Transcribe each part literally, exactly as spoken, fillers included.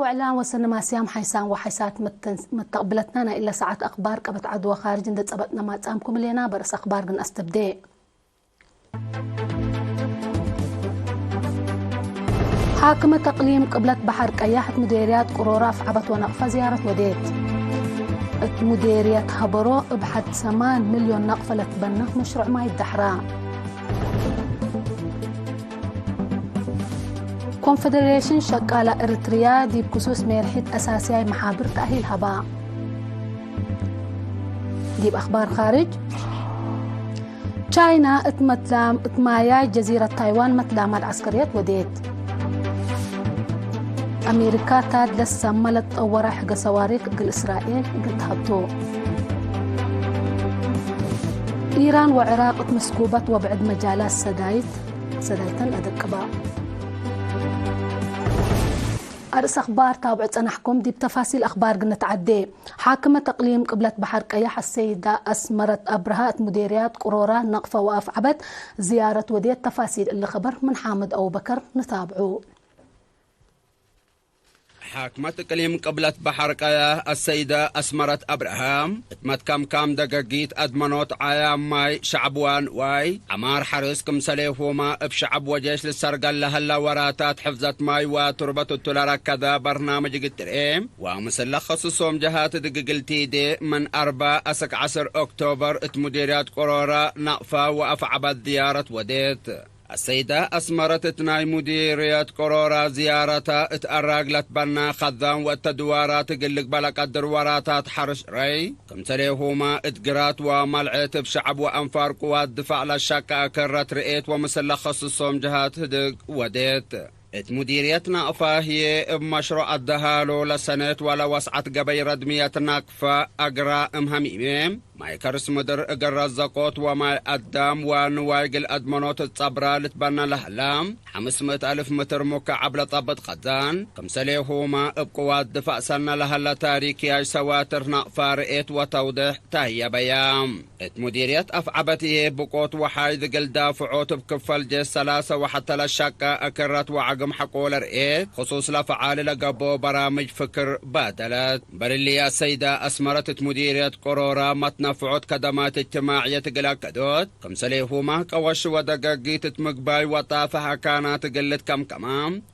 ዕላም ወሰኒ ማስያም ሓይሳም ወሓይሳት መተን-፣ መተቅብለትና ናይ እለ ሰዓት አክባር ቀበት ዐድ ወካርጅ እንዴ ጸበጥነ ማጽአምኩም ህሌና። በርእስ አክባር ግን አስተብዴ። ሓክመት እቅሊም ቅብለት በሐር ቀያሕ እት ሙዴርያት ቅሮረ አፍዐበት ወነቅፈ ዝያረት ወዴት። እት ሙዴርየት ሀበሮ እብ ሐድ ሰማን ሚልዮን ነቅፈ ለትበነ መሽሩዕ ማይ ደሕራ። ኮንፌደሬሽን ሸቃላ ኤረትርያ ዲብ ክሱስ ሜርሒት አሳስያይ መሓብር ተእሂል ሀባ። ዲብ አክባር ካርጅ፣ ቻይና እት መትላም እት ማያይ ጀዚረት ታይዋን መትላማት ዐስከርየት ወዴት። አሜሪካ ታድ ለሰመ ለትጠወረ ሕገ ሰዋሪክ እግል እስራኤል እግል ተሀብቶ። ኢራን ወዕራቅ እት ምስኩበት ወብዕድ መጃላት ሰዳይት ሰዳይተን አደቅባ። አርእስ አኽባር ታብዑ ጸናሕኩም። ዲብ ተፋሲል አኽባር ግንትዓዴ። ሓክመት እቅሊም ቅብለት በሐር ቀያሕ አሰይዳ አስመረት አብርሃ እት ሙዴርያት ቅሮራ ነቅፈ ወአፍዐበት ዝያረት ወዴት። ተፋሲል እሊ ኸበር ምን ሓምድ አቡበከር ንታብዑ። ሓክመት እቅሊም ቅብለት በሐር ቀያሕ አሰይደ አስመረት አብርሃም፣ እት መትከምካም ደገጊት አድመኖት ዓያም ማይ ሸዐብ ወንዋይ ዐማር ሐርስ፣ ክምሰሌሁመ እብ ሸዐብ ወጄሽ ልሰርገል ለሀለ ወራታት ሕፍዘት ማይ ወቱርበት እቱ ለረከደ በርናምጅ እግል ትርኤ ወምስል ለከስሶም ጀሃት እግል ቲዴ ምን አርበዕ አስክ ዐስር ኦክቶበር እት ሙዲርያት ቅሮረ ነቅፈ ወአፍዐበት ዝያረት ወዴት። አሰይደ አስመረት እት ናይ ሙዲርየት ቅሮራ ዝያረተ እት አራግ ለትበነ ከዛን ወእተ ድዋራት እግል ልግበእ ለቀድር ወራታት ሐርሽ ረይ፣ ክምሰሌሁመ እት ግራት ወመልዐት እብ ሸዐብ ወአንፋር ቅዋት ድፋዕ ለሸቀ አክረት ርኤት ወምስል ለከስሶም ጀሃት ህድግ ወዴት። እት ሙዲርየት ነቅፈ ህዬ እብ መሽሩዕ አደሃሎ ለሰኔት ወለወስዐት ገበይ ረድምየት ነቅፈ አግራ እም ሀሚሜ ማይ ከርስ ምድር እግል ረዘቆት ወማይ አዳም ወንዋይ እግል አድመኖት እት ጸብራ ልትበነ ለሀለ ሐምስ ምእት አልፍ ምትር ሙከዐብ ለጸብጥ ከዛን፣ ክምሰሌሁመ እብ ቅዋት ድፋዕ ሰነ ለሀለ ታሪክያይ ሰዋትር ነቅፈ ርኤት ወተውዴሕ ተህየበያ። እት ሙዲርየት አፍዐበት ህዬ ብቆት ወሓይዝ እግል ዳፍዖት እብ ክፈል ጄሽ ሰላሰ ወሐተ ለሸቀ አክረት ወዐግም ሐቆ ለርኤት ክሱስ ለፈዓል ለገብኦ በራምጅ ፍክር ባደለት። እምበል እሊ፣ አሰይደ አስመረት እት ሙዲርየት ቅሮረ መትነፍዖት ከደማት እጅትማዕየት እግል አከዶት፣ ክምሰሌሁመ ቀወሽ ወደገጊት እት ምግባይ ወጣፍሕ አካናት እግል ልትከምከመ፣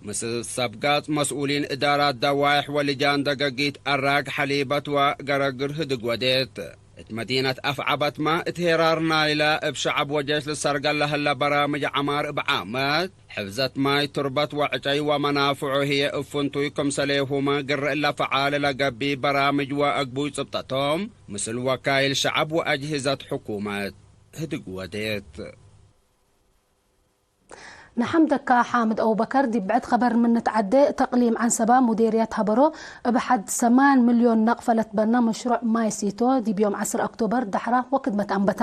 ምስል ሰብጋጽ መስኡሊን እዳራት ደዋይሕ ወልጃን ደገጊት አራግ ሐሊበት ወገረግር ህድግ ወዴት። እት መዲነት አፍዐበትመ፣ እት ሄራር ናይለ እብ ሸዐብ ወጄሽ ልሰርገል ለሀለ በራምጅ ዐማር እብ ዓመት፣ ሕፍዘት ማይ፣ ቱርበት ወዕጨይ ወመናፍዑ ህዬ እብ ፍንቱይ ክምሰሌሁመ ግርእ ለፈዓል ለገብእ በራምጅ ወአግቡይ ጽብጠቶም፣ ምስል ወካይል ሸዐብ ወአጅህዘት ሕኩመት ህድግ ወዴት። ነሐምደካ ሓምድ አቡበከር። ዲብ ብዕድ ኸበር ምን ንትዓዴ፣ እት እቅሊም ዐንሰባ ሙዴርየት ሀበሮ እብ ሐድ ሰማን ሚልዮን ነቅፈ ለትበነ መሽሩዕ ማይ ሲቶ ዲብ ዮም ዐስር ኦክቶበር ደሐራ ወክድመት አንበታ።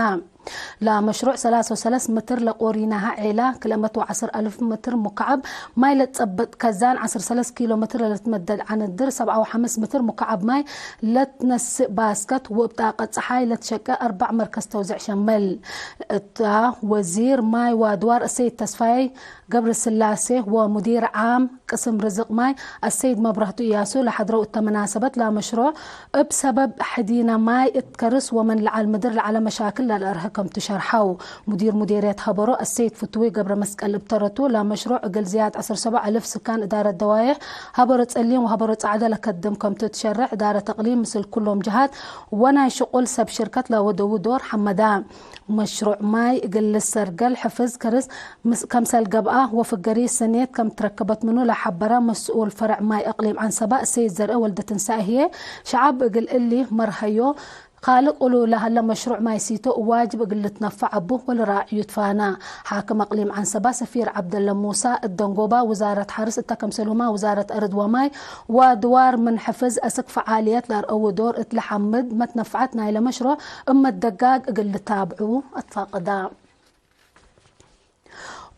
ለመሽሩዕ ሰላሰ ወሰለስ ምትር ለቆሪናሀ ዔላ፣ ክልኤ ምእት ወዐስር አልፍ ምትር ሙከዐብ ማይ ለትጸብጥ ከዛን፣ ዐስር ወሰለስ ኪሎ ምትር ለልትመደድ ዐንድር፣ ሰብዓ ወሐምስ ምትር ሙከዐብ ማይ ለትነስእ ባስከት ወእብ ጣቀት ጸሓይ ለትሸቄ አርበዕ መርከዝ ተውዜዕ ሸምል። እታ ወዚር ማይ ወአድዋር አሰይድ ተስፋዬ ገብረስላሴ ወሙዲር ዓም ቅስም ርዝቅ ማይ አሰይድ መብራህቱ እያሱ ለሐድረው እተ መናሰበት፣ ለመሽሩዕ እብ ሰበብ ሕዲነ ማይ እት ከርስ ወመን ለዐል ምድር ለዐለ መሻክል ለልአርሀ ከምቱ ሸርሐው። ሙዲር ሙዴርየት ሀበሮ አሰይድ ፍትዊ ገብረመስቀል እብ ተረቱ፣ ለመሽሩዕ እግል ዝያድ ዐስር ሰብዕ አልፍ ስካን እዳረት ደዋይሕ ሀበሮ ጸሊም ወሀበሮ ጸዕደ ለከድም ከምቱ ትሸርሕ እዳረት እቅሊም ምስል ኩሎም ጀሃት ወናይ ሽቁል ሰብ ሽርከት ለወደዉ ዶር ሐመዳ። መሽሩዕ ማይ እግል ልሰርገል ሕፍዝ ከርስ ምስ-፣ ከምሰል ገብአ ወፍገሪ ስኔት ከም ትረከበት ምኑ ለሐበረ መስኡል ፈረዕ ማይ እቅሊም ዐንሰባ እሰይድ ዘርአ ወልደትንሳኤ ህዬ፣ ሸዐብ እግል እሊ መርሀዮ ካልቅ እሉ ለሀለ መሽሩዕ ማይ ሲቶ ዋጅብ እግል ልትነፈዕ እቡ ወለራዕዩ ትፋና። ሓክም እቅሊም ዐንሰባ ሰፊር ዐብደለ ሙሳ እት ደንጎባ ውዛረት ሐርስ እተ ከምሰልሁማ ውዛረት አርድ ወማይ ወአድዋር ምን ሕፍዝ አስክ ፈዓልየት ለአርአዉ ዶር እት ለሐምድ መትነፍዐት ናይለ መሽሩዕ እብ መደጋግ እግል ልታብዑ አትፋቅዳ።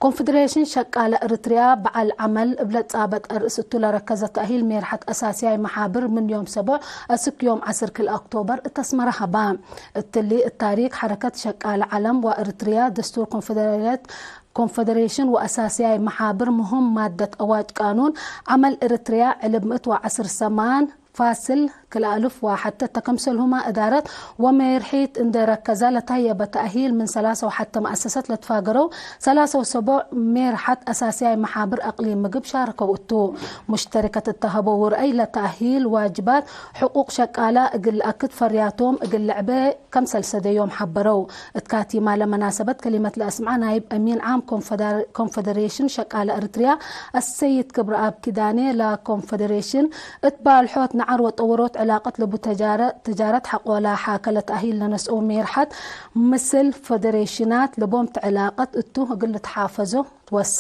ኮንፌዴሬሽን ሸቃለ እርትርያ በዐል ዐመል እብ ለጻበጥ አርእስ እቱ ለረከዘ ተእሂል ሜርሐት አሳስያይ መሓብር ምን ዮም ሰቦዕ አስክ ዮም ዐስር ክልኤ ኦክቶበር እት አስመረ ሀባ። እትሊ እት ታሪክ ሐረከት ሸቃለ ዐለም ወእርትርያ ደስቱር ኮንፌዴሬት ኮንፌዴሬሽን ወአሳስያይ መሓብር ምህም ማደት አዋጅ ቃኑን ዐመል እርትርያ ዕልብ ምእት ወዐስር ሰማን ፋስል ክልኤ አልፍ ወሐተ ተከምሰልሁመ እዳረት ወሜርሒት እንዴ ረከዘ ለተህየበ ተእሂል ምን ሰላሰ ወሐተ መአሰሰት ለትፋገረው ሰላሰ ወሰቦዕ ሜርሐት አሳስያይ መሓብር አቅሊም ምግብ ሻረከው እቱ። ሙሽተሪከት እተ ሀበው ረአይ ለተእሂል ዋጅባት ሕቁቅ ሸቃላ እግል ለአክድ ፈርያቶም እግል ልዕቤ ከምሰል ሰደዮም ሐበረው። እት ካቲማ ለመናሰበት ከሊመት ለአስምዐ ናይብ አሚን ዓም ኮንፈደር-፣ ኮንፈደሬሽን ሸቃለ እርትርያ አሰይድ ክብረአብ ኪዳኔ ለኮንፈደሬሽን እት ባልሖት ነዓር ወጠወሮት ዕላቀት ለቡ ተጃረ-፣ ተጃረት ሐቆላ ሓከ ለተአሂል ለነስኦ ሜርሐት ምስል ፈደሬሽናት ለቦምት ዕላቀት እቱ እግል ልትሓፈዞ ትወሳ።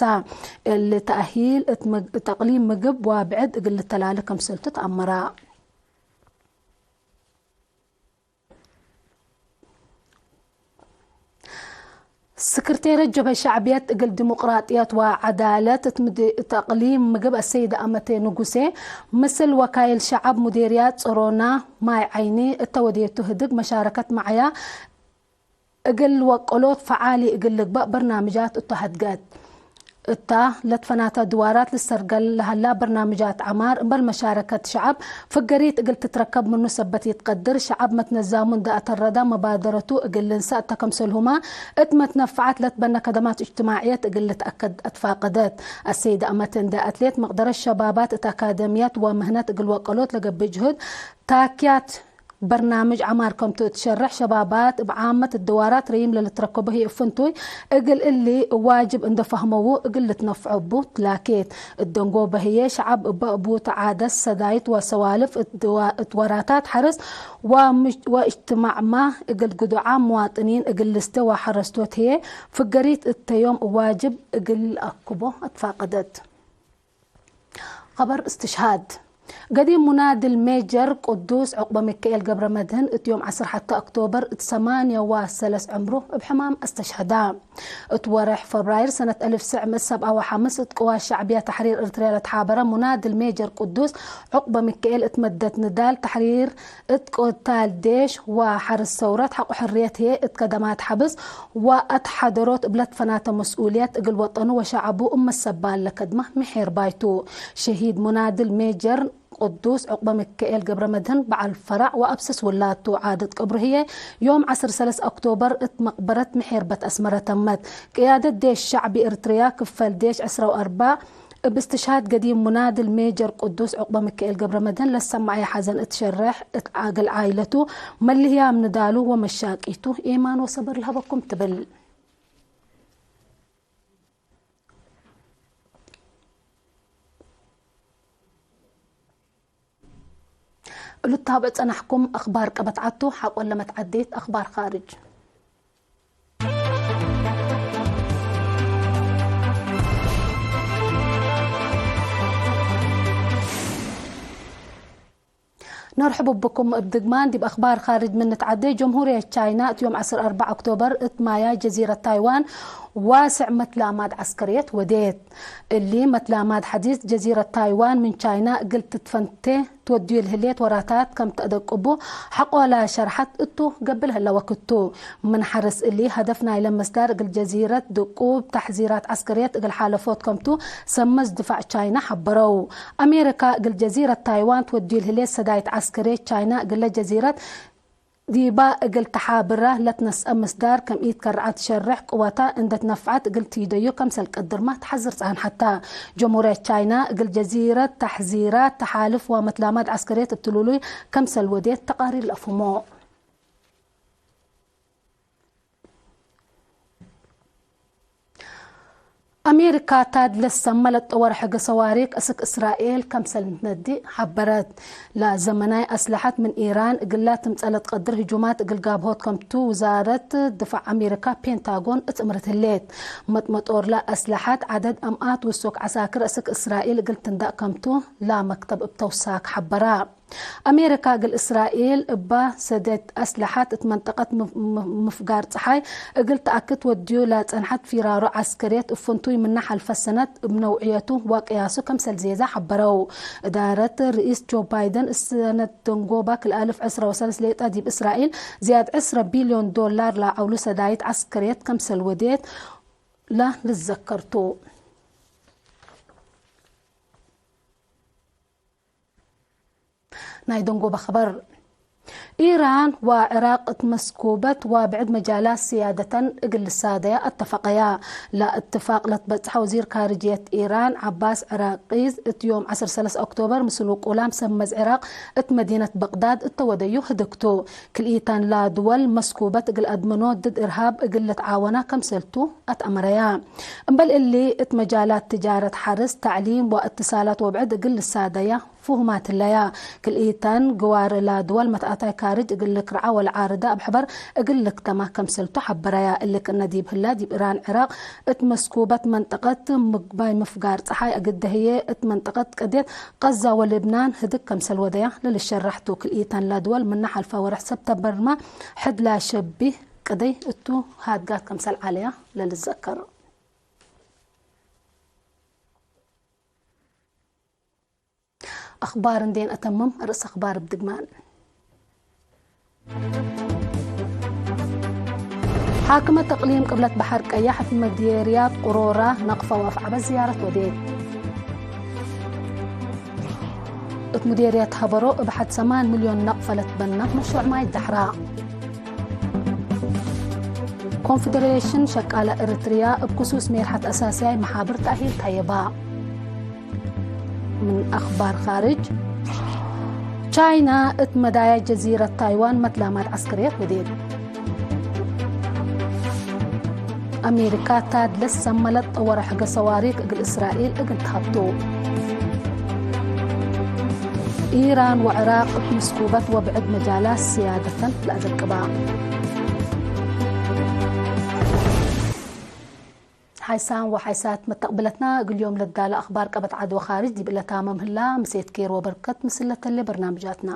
እሊ ተአሂል እት ምግ-፣ እት አቅሊም ምግብ ወብዕድ እግል ልተላለ ከምሰልቱ ተአመራ። ስክርቴረት ጀብሀት ሸዕብየት እግል ዲሞቅራጥየት ወዐዳለት እት ምድ-፣ እት አቅሊም ምግብ አሰይደ አመቴ ንጉሴ፣ ምስል ወካይል ሸዐብ ሙዴርያት ጾሮና ማይ ዐይኒ እተ ወዴቱ ህድግ መሻረከት መዐያ እግል ወቀሎት ፈዓሊ እግል ልግበእ በርናምጃት እቱ ሀድገት። እታ ለትፈናተ ድዋራት ልሰርገል ለሀላ በርናምጃት ዐማር፣ እምበል መሻረከት ሸዐብ ፍገሪት እግል ትትረከብ ምኑ ሰበት ኢትቀድር፣ ሸዐብ መትነዛሙ እንደ አተረዳ መባደረቱ እግል ልንሰእ እተ ከምሰልሁመ፣ እት መትነፈዓት ለትበነ ከደማት እጅትማዕየት እግል ልትአከድ አትፋቀደት። አሰይደ አመት እንደ አትሌት መቅደረት ሸባባት እት አካደምያት ወምህነት እግል ወቀሎት ለገብእ ጅሁድ፣ ታክያት በርናምጅ ዐማር ከምቱ እት ሸርሕ፣ ሸባባት እብ ዓመት እት ድዋራት ረይም ለልትረከቦ ህዬ እብ ፍንቱይ እግል እሊ ዋጅብ እንዴ ፈህመዉ እግል ልትነፍዖ እቡ ትላኬት። እት ደንጎበ ህዬ፣ ሸዐብ እበ እቡ ተዓደት ሰዳይት ወሰዋልፍ እት ድዋ-፣ እት ወራታት ሐርስ ወምጅ-፣ ወእጅትማዕማ እግል ግዱዓም ምዋጥኒን እግል ልስቴ ወሐረስቶት ህዬ ፍገሪት እተ ዮም ዋጅብ እግል ለአክቦ አትፋቀደት። ኸበር እስትሽሃድ። ገዲም ሙናድል ሜጀር ቅዱስ ዑቅበ ሚካኤል ገብረመድህን እት ዮም ዐስር ሐተ ኦክቶበር እት ሰማንየ ወሰለስ ዕምሩ እብ ሕማም አስተሽሀዳ። እት ወርሕ ፈብራይር ሰነት አልፍ ትሰዕ ምእት ሰብዓ ወሐምስ እት ቅዋት ሸዕብየ ተሕሪር እርትርያ ለትሓበረ ሙናድል ሜጀር ቅዱስ ዑቅበ ሚካኤል እት መደት ንዳል ተሕሪር እት ቅታል ዴሽ ወሐርስ ሰውረት ሐቆ ሕርየት ህዬ እት ከደማት ሐብስ ወአትሓደሮት እብ ለትፈናተ መስኡልየት እግል ወጠኑ ወሸዐቡ እብ መሰባል ለከድመ ምሒር ባይቱ። ሸሂድ ሙናድል ሜጀር ቅዱስ ዑቅበ ሚካኤል ገብረመድህን በዐል ፈራዕ ወአብስስ ውላቱ። ዓደት ቀብሩ ህዬ ዮም ዐስር ሰለስ ኦክቶበር እት መቅበረት ምሒር በት አስመረ ተመት። ቅያደት ዴሽ ሸዕቢ እርትርያ ክፈል ዴሽ ዕስራ ወአርበዕ እብ እስትሽሃድ ገዲም ሙናድል ሜጀር ቅዱስ ዑቅበ ሚካኤል ገብረመድህን ለሰመዐየ ሐዘን እት ሸርሕ፣ እት እግል ዓይለቱ መልህያም ንዳሉ ወመሻቂቱ ኤማን ወሰብር ለሀበኩም ትብል። እሉ ታብዕ ጸናሕኩም አኽባር ቀበት ዐቱ። ሐቆለ መትዓዴት አኽባር ካርጅ። ነርሕቡ ብኩም እብ ድግማን። ዲብ አኽባር ካርጅ ምን ንትዓዴ፣ ጀምሁርየት ቻይና እት ዮም ዐስር አርበዕ ኦክቶበር እት ማያይ ጀዚረት ታይዋን ዋስዕ መትላማድ ዐስከርየት ወዴት። እሊ መትላማድ ሐዲስ ጀዚረት ታይዋን ምን ቻይና እግል ትትፈንቴ ትወድዩ ለህሌት ወራታት ከም ተአደቅቡ ሐቆላ ሸርሐት እቱ ገብእ ለህለ ወክድ ቱ። ምን ሐርስ እሊ፣ ሀደፍ ናይለ መስዳር እግል ጀዚረት ድቁብ ተሕዚራት ዐስከርየት እግል ሓለፎት ከምቱ ሰመዝ ድፋዕ ቻይና ሐበረው። አሜሪካ እግል ጀዚረት ታይዋን ትወድዩ ለህሌት ሰዳይት ዐስከርየት ቻይና እግለ ጀዚረት ዲባ እግል ተሓብራ ለትነስአ ምስዳር ከም ኢትከርዐ ትሸርሕ፣ ቅወታ እንዴ ትነፍዐት እግል ቲደዩ ከምሰል ቀድርመ ተሐዝር ጸንሐተ። ጀምሁርየት ቻይና እግል ጀዚረት ተሕዚራት ተሓልፍ ወመትላማድ ዐስከርየት እት ልሉይ ከምሰል ወዴት ተቃሪር ለአፍህሞ። አሜሪካ ታድ ለሰመ ለትጠወረ ሕገ ሰዋሪክ እስክ እስራኤል ከምሰል ነድእ ሐበረት። ለዘመናይ አስለሐት ምን ኢራን እግላ ትምጸእ ለትቀድር ህጁማት እግል ጋብሆት ከምቱ ውዛረት ድፋዕ አሜሪካ ፔንታጎን እት እምርት ህሌት። መጥመጦርለ አስለሐት ዐደድ አምኣት ውሱክ ዐሳክር እስክ እስራኤል እግል ትንዳእ ከምቱ ለመክተብ እብ ተውሳክ ሐበራ። አሜሪካ እግል እስራኤል እባ ሰደት አስለሐት እት መንጠቀት ምፍ-፣ ምፍ-፣ ምፍጋር ጸሓይ እግል ተአክድ ወድዩ ለጸንሐት ፊራሮ ዐስከርየት እብ ፍንቱይ ምነ ሐልፈ ሰነት እብ ነውዕየቱ ወቅያሱ ከምሰል ዜዛ ሐበረው። እዳረት ርኢስ ጆ ባይደን እሰነት ደንጎባ ክል አልፍ ዕስራ ወሰለስ ሌጠ ዲብ እስራኤል ዝያድ ዕስራ ቢልዮን ዶላር ለዐውሉ ሰዳይት ዐስከርየት ከምሰል ወዴት ለልዘከርቱ። ናይ ደንጎበ ኸበር። ኢራን ወዕራቅ እት መስኩበት ወብዕድ መጃላት ስያደተን እግል ልሳደያ አተፈቀያ። ለእትፋቅ ለትበጽሐ ወዚር ካርጅየት ኢራን ዐባስ ዕራቂዝ እት ዮም ዐስር ሰለስ ኦክቶበር ምስል ውቁላም ሰብ መዝ ዕራቅ እት መዲነት በቅዳድ እተ ወደዩ ህድግቱ። ክልኢተን ለድወል መስኩበት እግል አድምኖ ድድ እርሃብ እግል ልትዓወና ከምሰልቱ አትአመረያ። እምበል እሊ እት መጃላት ትጃረት፣ ሐርስ፣ ተዕሊም ወእትሳላት ወብዕድ እግል ልሳደያ ፍሁማት ህለያ። ክልኢተን ግዋር ለድወል መትአታይ ካርጅ እግል ልክርዓ ወለዓርዳ እብ ሕበር እግል ልክተማ ከምሰልቱ ሐበረያ። እሊ ክእነ ዲብ ህላ ዲብ ኢራን ዕራቅ እት መስኩበት መንጠቀት ምግባይ ምፍጋር ጸሓይ እግደ ህዬ እት መንጠቀት ቅድየት ቀዛ ወልብናን ህድግ ከምሰል ወደያ ለልሸራሕ ቱ። ክልኢተን ለድወል ምነ ሐልፈ ወርሕ ሰብተምበርመ ሕድ ለሸቢህ ቅደይ እቱ ሃድጋት ከምሰል ዐለያ ለልዘከር። አኽባር እንዴ ነአተምም፣ ርእስ አኽባር እብ ድግማን። ሓክመት እቅሊም ቅብለት በሐር ቀያሕ እት መዴርያት ቅሮራ ነቅፈ ወአፍዐበት ዝያረት ወዴት። እት ሙዴርየት ሀበሮ እብ ሐድ ሰማን ሚልዮን ነቅፈ ለትበና መሽሩዕ ማይ ደሕራ። ኮንፌዴሬሽን ሸቃለ ኤረትርያ እብ ክሱስ ሜርሐት አሳስያይ መሓብር ተእሂል ተየባ። ምን አኽባር ኻርጅ፣ ቻይና እት መዳያይ ጀዚረት ታይዋን መትላማት ዐስከርየት ወዴት። አሜሪካ ታድ ለሰመ ለትጠወረ ሕገ ሰዋሪክ እግል እስራኤል እግል ተሀብቶ። ኢራን ወዕራቅ እት ምስኩበት ወብዕድ መጃላት ስያደተን ለአደቅባ። ሓይሳም ወሓይሳት መተቅብለትና፣ እግል ዮም ለትጋለ አኽባር ቀበት ዐድ ወኻርጅ ዲብ ለታመም ህላ። ምሴት ኬር ወበርከት ምስል ለተሌ በርናምጃትና።